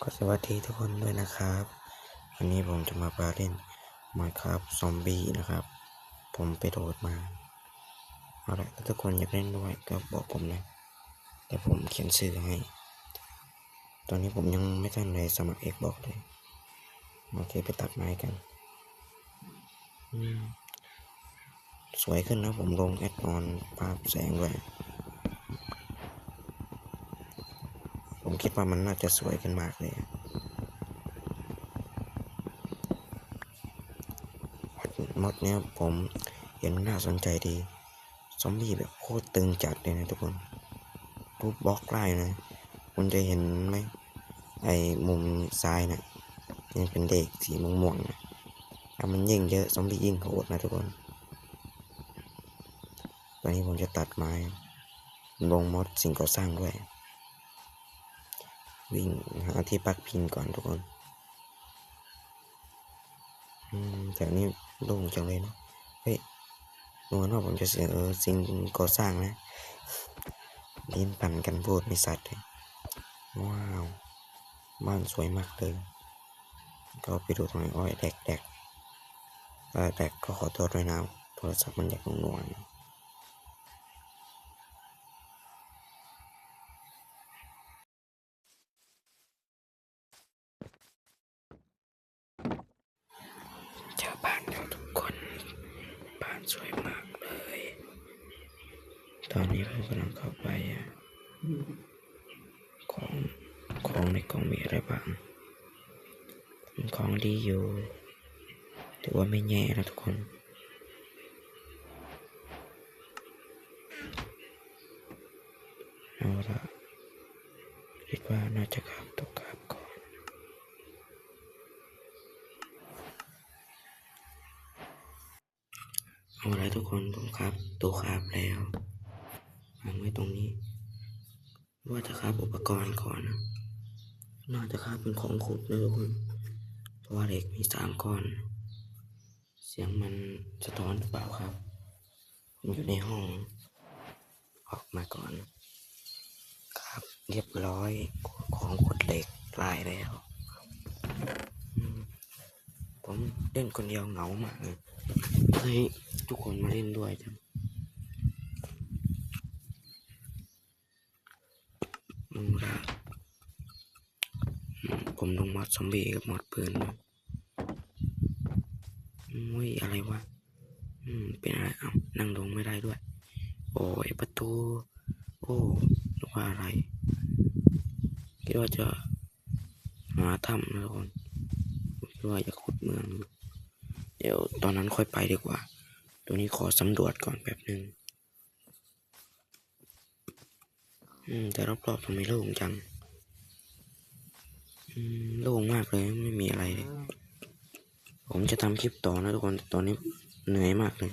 ก็สวัสดีทุกคนด้วยนะครับ วันนี้ผมจะมาพาเล่น Minecraft Zombie นะครับ ผมไปโหลดมา เอาละ ถ้าทุกคนอยากเล่นด้วยก็บอกผมนะ เดี๋ยวผมเขียนชื่อให้ ตอนนี้ผมยังไม่ทันได้สมัคร Xbox เลย โอเค ไปตัดไม้กัน อืม สวยขึ้นนะ ผมลง add-on ปรับแสงด้วย ผมคิดว่ามันน่าจะสวยขึ้นมากเลย mod เนี้ยผมเห็นมันน่าสนใจดี ซอมบี้แบบโคตรตึงจัดเลยนะทุกคน ทุบบล็อกได้นะ คุณจะเห็นไหม ไอ้มุมซ้ายน่ะ ยังเป็นเลขสีม่วงๆน่ะ ถ้ามันยิ่งเยอะ ซอมบี้ยิ่งโหดนะทุกคน ตอนนี้ผมจะตัดไม้ ลง mod สิ่งก่อสร้างด้วย วิ่งหาที่พักพิงก่อนทุกคน อืม แถวนี้โล่งจังเลยเนาะ เฮ้ย ดูเหมือนว่าผมจะเสนอสิ่งก่อสร้างนะ ลิ้นพันกันพูดไม่ชัดเลย ว้าว บ้านสวยมากเลย ก็ไปดูตรงไหน โอ้ย แดก แดก เอ่อ แดก ก็ขอโทษด้วยนะ โทรศัพท์มันอยากหน่วงๆ เจอบ้านแล้วทุกคน บ้านสวยมากเลย ตอนนี้ผมกำลังเข้าไปอะ ของ ของในกล่องมีอะไรบ้าง ของดีอยู่ ถือว่าไม่แย่นะทุกคน เอาละ คิดว่าน่าจะคาบ ต้องคาบก่อน เอาละทุกคน ผมคาบ โต๊ะคาบแล้ว วางไว้ตรงนี้ ว่าจะคาบอุปกรณ์ก่อนนะ น่าจะคาบเป็นของขุดนะทุกคน เพราะว่าเหล็กมีสามก้อน เสียงมันสะท้อนหรือเปล่าครับ ผมอยู่ในห้อง ออกมาก่อน ครับ เรียบร้อย ของขุดเหล็กได้แล้ว อืม ผมเล่นคนเดียวเหงามากเลย ให้ทุกคนมาเล่นด้วยจัง เอาละ อืม ผมลง mod ซอมบี้กับ mod ปืนมา โอ้ย อะไรวะ อืม เป็นอะไร เอ้า นั่งลงไม่ได้ด้วย โอ้ย ประตู โอ้ นึกว่าอะไร คิดว่าจะหาถ้ำนะทุกคน คิดว่าจะขุดเมืองอยู่ เดี๋ยวตอนนั้นค่อยไปดีกว่า ตัวนี้ขอสำรวจก่อนแป๊บหนึ่ง อืม แต่รอบๆ ทำไมโล่งจัง อืม โล่งมากเลย ไม่มีอะไรเลย ผมจะทำคลิปต่อนะทุกคน แต่ตอนนี้เหนื่อยมากเลย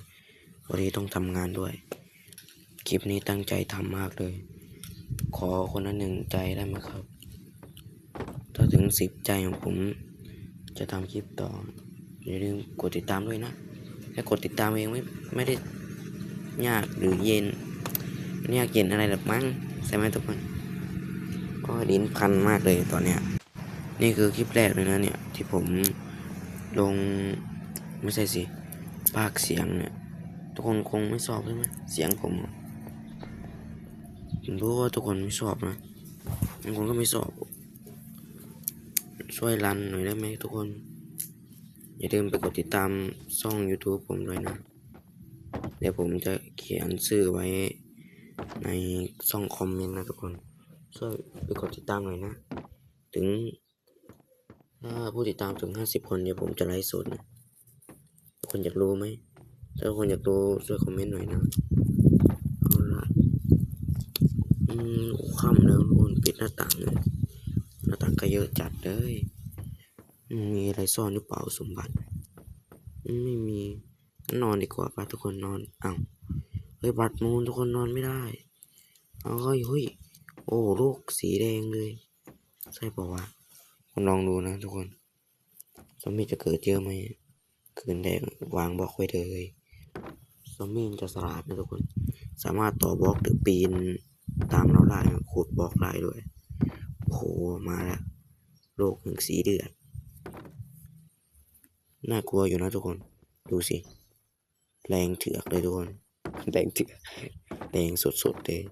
พอดีต้องทำงานด้วย คลิปนี้ตั้งใจทำมากเลย ขอคนละหนึ่งใจได้ไหมครับ ถ้าถึงสิบใจของผมจะทำคลิปต่อ อย่าลืมกดติดตามด้วยนะ แค่กดติดตามเองไม่ ไม่ได้ยากหรือเย็น มันยากเย็นอะไรหรอกมั้ง ใช่ไหมทุกคน ก็ลิ้นพันมากเลยตอนเนี้ย นี่คือคลิปแรกเลยนะเนี่ย ที่ผมลง ไม่ใช่สิ พากย์เสียงเนี่ย ทุกคนคงไม่ชอบใช่ไหม เสียงผมอะ ผมรู้ว่าทุกคนไม่ชอบนะ บางคนก็ไม่ชอบ ช่วยรันหน่อยได้ไหมทุกคน อย่าลืมไปกดติดตามช่องยูทูบผมด้วยนะ เดี๋ยวผมจะเขียนชื่อไว้ในช่องคอมเมนต์นะทุกคน ช่วยไปกดติดตามหน่อยนะ ถึง ถ้าผู้ติดตามถึงห้าสิบคน เดี๋ยวผมจะไลฟ์สดนะ ทุกคนอยากรู้ไหม ถ้าทุกคนอยากรู้ ช่วยคอมเมนต์หน่อยนะ เอาละ อืม ค่ำแล้วทุกคน ปิดหน้าต่างเลย หน้าต่างก็เยอะจัดเลย อืม มีอะไรซ่อนหรือเปล่า สมบัติ อืม ไม่มี นอนดีกว่าปะทุกคน นอน อ้าว เฮ้ย blood moon ทุกคน นอนไม่ได้ เฮ้ย เฮ้ย โอ้ โลกสีแดงเลย ใช่เปล่าวะ คุณลองดูนะทุกคน ซอมบี้จะเกิดเยอะไหม คืนแดงวางบล็อกไว้เลย ซอมบี้มันจะฉลาดนะทุกคน สามารถต่อบล็อกหรือปีนตามเราได้ ขุดบล็อกได้ด้วย โอ้โห มาแล้ว ໂລກແຫ່ງສີເລືອດ ໜ້າກົວຢູ່ນະທຸກຄົນ. ດູຊິ ແດງເຖືອກເລີຍທຸກຄົນ ແດງເຖືອກ ແດງສົດໆເລີຍ.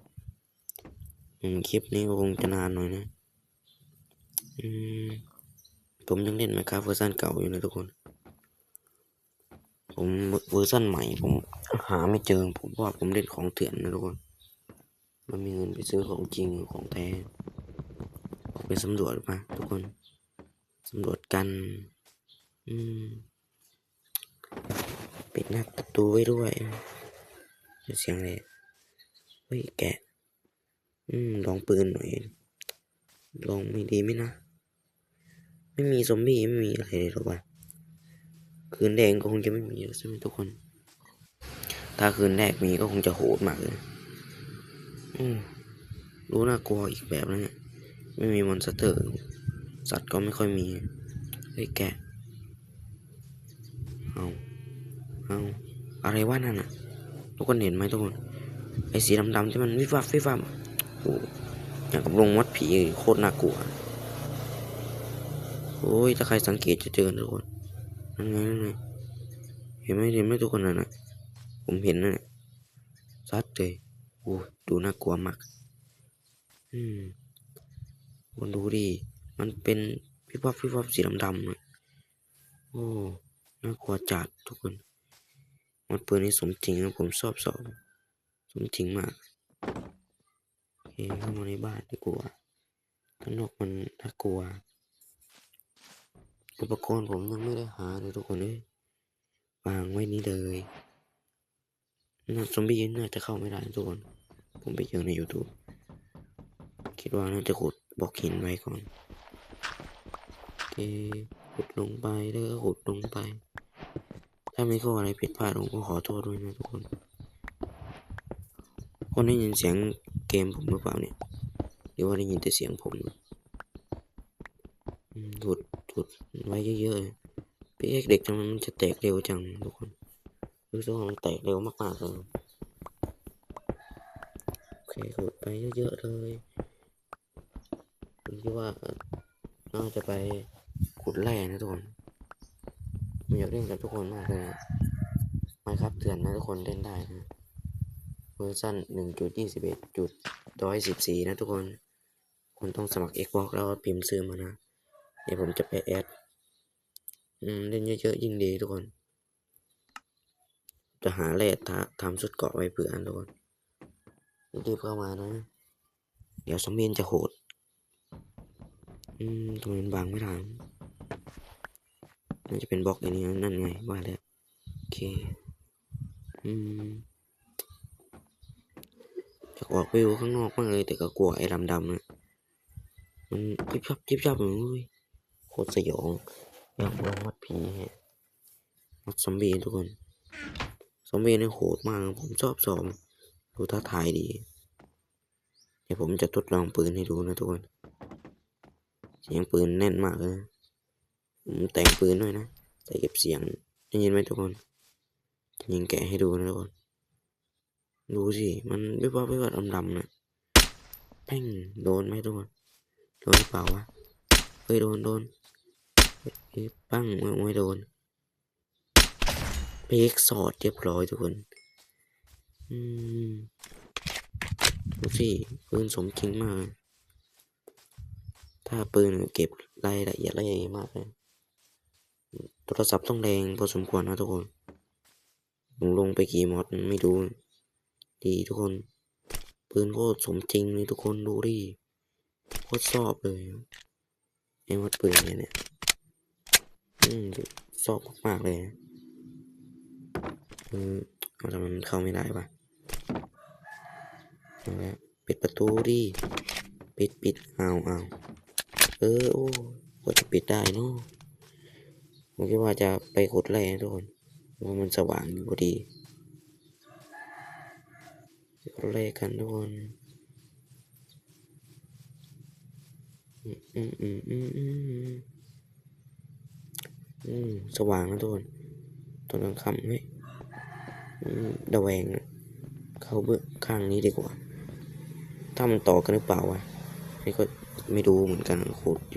ອືມ ຄລິບນີ້ກໍຄົງຈະນານໜ້ອຍນະ. ອືມ ຜົມຍັງຫຼິ້ນ Minecraft ເວີຊັນເກົ່າຢູ່ນະທຸກຄົນ. ຜົມເວີຊັນໃໝ່ ຜົມຫາໄມ່ເຈີ ເພາະວ່າຜົມຫຼິ້ນຂອງເຖື່ອນນະທຸກຄົນ. ບໍ່ມີເງິນໄປຊື້ຂອງຈິງ ຂອງແທ້. ອອກໄປສຳຫຼວດມາທຸກຄົນ ສຳຫຼວດກັນ. ອືມ ປິດໜ້າປະຕູໄວ້ດ້ວຍ. ສຽງແຫຼະ. ເຮີ້ຍ ແກະ. ອືມ ລອງປືນໜ້ອຍ ລອງມີດີໄໝນະ? ໄມ່ມີຊອມບີ້ ໄມ່ມີອະໄລເລີຍຫວາ? ຄືນແລກກໍຄົງຈະໄມ່ມີແລ້ວໃຊ່ໄໝທຸກຄົນ? ຖ້າຄືນແລກມີກໍຄົງຈະໂຫດມາກເລີຍ. ອືມ ດູໜ້າກົວອີກແບບໜຶ່ງ. ໄມ່ມີມອນສະເຕີ ສັດກໍໄມ່ຄ່ອຍມີ. ເຮີ້ຍ ແກະ. ເອົາ ເອົາ ອະໄລວະນັ້ນນະ? ທຸກຄົນເຫັນໄໝທຸກຄົນ? ໄອ້ສີດຳໆທີ່ມັນວິບວັບວິບວັບ. ໂອ້ ຢ່າງກັບໂລງມອດຜີ ໂຄດໜ້າກົວ. ໂອ້ຍ ຖ້າໃຄສັງເກດຈະເຈີນະທຸກຄົນ. ນັ້ນໄງ ນັ້ນໄງ ເຫັນໄໝ ເຫັນໄໝທຸກຄົນ? ນັ້ນນະ ຜົມເຫັນນັ້ນນະ ຊັດເລີຍ. ໂອ້ຍ ດູໜ້າກົວມາກ. ອືມ ທຸກຄົນ ດູດີ ມັນເປັນວິບວັບວິບວັບສີດຳໆນະ. ໂອ້ ໜ້າກົວຈັດທຸກຄົນ. ອາວຸດປືນນີ້ສົມຈິງນະ ຜົມຊອບຊອບ ສົມຈິງມາກ. ໂອເຄ ເຂົ້າມາໃນບ້ານດີກວ່າ ຂ້າງນອກມັນໜ້າກົວ. ອຸປະກອນຜົມຍັງໄມ່ໄດ້ຫາເລີຍທຸກຄົນເອີຍ ວາງໄວ້ນີ້ເລີຍ. ໜ້າ ຊອມບີ້ໜ້າຈະເຂົ້າໄມ່ໄດ້ທຸກຄົນ. ຜົມໄປເຈີໃນ YouTube ຄິດວ່າໜ້າຈະຂຸດບລັອກຫີນໄວ້ກ່ອນ. ໂອເຄ ຂຸດລົງໄປເດີ ຂຸດລົງໄປ. ຖ້າມີຂໍ້ໃດຜິດພາດ ຜົມກໍຂໍໂທດດ້ວຍນະທຸກຄົນ. ຄົນໄດ້ຍິນສຽງເກມຜົມຫຼືເປົ່ານີ້ ຫຼືວ່າໄດ້ຍິນແຕ່ສຽງຜົມ? ອືມ ຂຸດ ຂຸດໄວ້ເຍີະໆ. ພິກແອັກເຫຼັກຈັ່ງມັນຈະແຕກເລັວຈັງທຸກຄົນ? ຮູ້ສຶກວ່າມັນແຕກເລັວມາກໆເລີຍ. ໂອເຄ ຂຸດໄປເຍີະໆເລີຍ. ຜົມຄິດວ່າໜ້າຈະໄປຂຸດແຮ່ນະທຸກຄົນ. ຜົມຢາກຫຼິ້ນກັບທຸກຄົນມາກເລີຍ. Minecraft ເຖື່ອນນະທຸກຄົນ ຫຼິ້ນໄດ້ນະ ເວີຊັນໜຶ່ງຈຸດຍີ່ສິບເອັດຈຸດຮ້ອຍສິບສີ່ນະທຸກຄົນ. ຄຸນຕ້ອງສະໝັກ Xbox ແລ້ວກໍພິມຊື່ມານະ ດຽວຜົມຈະໄປແອັດ. ອືມ ຫຼິ້ນເຍີະໆຍິ່ງດີທຸກຄົນ. ຈະຫາແຮ່ທຳຊຸດເກາະໄວ້ເພື່ອນະທຸກຄົນ. ຣີບເຂົ້າມານະ ດຽວຊອມບີ້ຈະໂຫດ. ອືມ ທຳໄມມັນວາງໄມ່ໄດ້? ໜ້າຈະເປັນບລັອກອັນນີ້ ນັ້ນໄງ ວ່າແລ້ວ. ໂອເຄ ອືມ ຢາກອອກໄປຢູ່ຂ້າງນອກມາກເລີຍ ແຕ່ກໍກົວໄອ້ດຳໆນະ ມັນຈິບຈັບຈິບຈັບ. ໂອ້ຍ ໂຄດສະຫຍອງ. ຢາກມາຮອດຜີແຮະ ຮອດຊອມບີ້ທຸກຄົນ. ຊອມບີ້ນີ້ໂຫດມາກ ຜົມຊອບຊອບ ດູທ້າທາຍດີ. ດຽວຜົມຈະທົດລອງປືນໃຫ້ດູນະທຸກຄົນ. ສຽງປືນແໜ້ນມາກເລີຍ. ຜົມແຕ່ງປືນດ້ວຍນະ ໃສ່ເກັບສຽງ. ໄດ້ຍິນໄໝທຸກຄົນ? ຈະຍິງແກະໃຫ້ດູນະທຸກຄົນ. ດູຊິ ມັນວິບວັບວິບວັບດຳໆນະ. ແປ້ງ ໂດນໄໝທຸກຄົນ? ໂດນຫຼືເປົ່າວະ? ເອີຍ ໂດນ ໂດນ. ເອີຍ ປັ້ງ ໂອ້ຍ ໂອ້ຍ ໂດນ. ເພກຊອດ ຮຽບຮ້ອຍທຸກຄົນ. ອືມ ດູຊິ ປືນສົມຈິງມາກ. ຖ້າປືນເກັບລາຍລະອຽດລະໄອມາກເລີຍ. ໂທລະສັບຕ້ອງແດງພໍສົມຄວນນະທຸກຄົນ. ຜົມລົງໄປຂີ່ມອດໃຫ້ດູ. ດີທຸກຄົນ ປືນໂຄດສົມຈິງເລີຍທຸກຄົນ ດູດິ ໂຄດຊອບເລີຍ. ໄອ້ມອດປືນນີ້ ອືມ ຊອບມາກໆເລີຍ. ເອີ ເອົາ ທຳໄມມັນເຂົ້າໄມ່ໄດ້ວະ? ເອົາລະ ປິດປະຕູດີ ປິດ ປິດ ເອົາ ເອົາ ເອີ ໂອ້ ກວ່າຈະປິດໄດ້ເນາະ. ຜົມຄິດວ່າຈະໄປຂຸດແຮ່ນະທຸກຄົນ ເພາະວ່າມັນສະຫວ່າງຢູ່ພໍດີ. ໄປຂຸດແຮ່ກັນທຸກຄົນ. ອືມ ອືມ ອືມ ອືມ ອືມ ອືມ ສະຫວ່າງນະທຸກຄົນ ຕອນກາງຄ່ຳ. ເຮີ້ຍ ອືມ ລະແວງນະ ເຂົ້າເບິ່ງຂ້າງນີ້ດີກວ່າ ຖ້າມັນຕໍ່ກັນຫຼືເປົ່າວະ? ນີ້ກໍໄມ່ຮູ້ເໝືອນກັນ ຂຸດ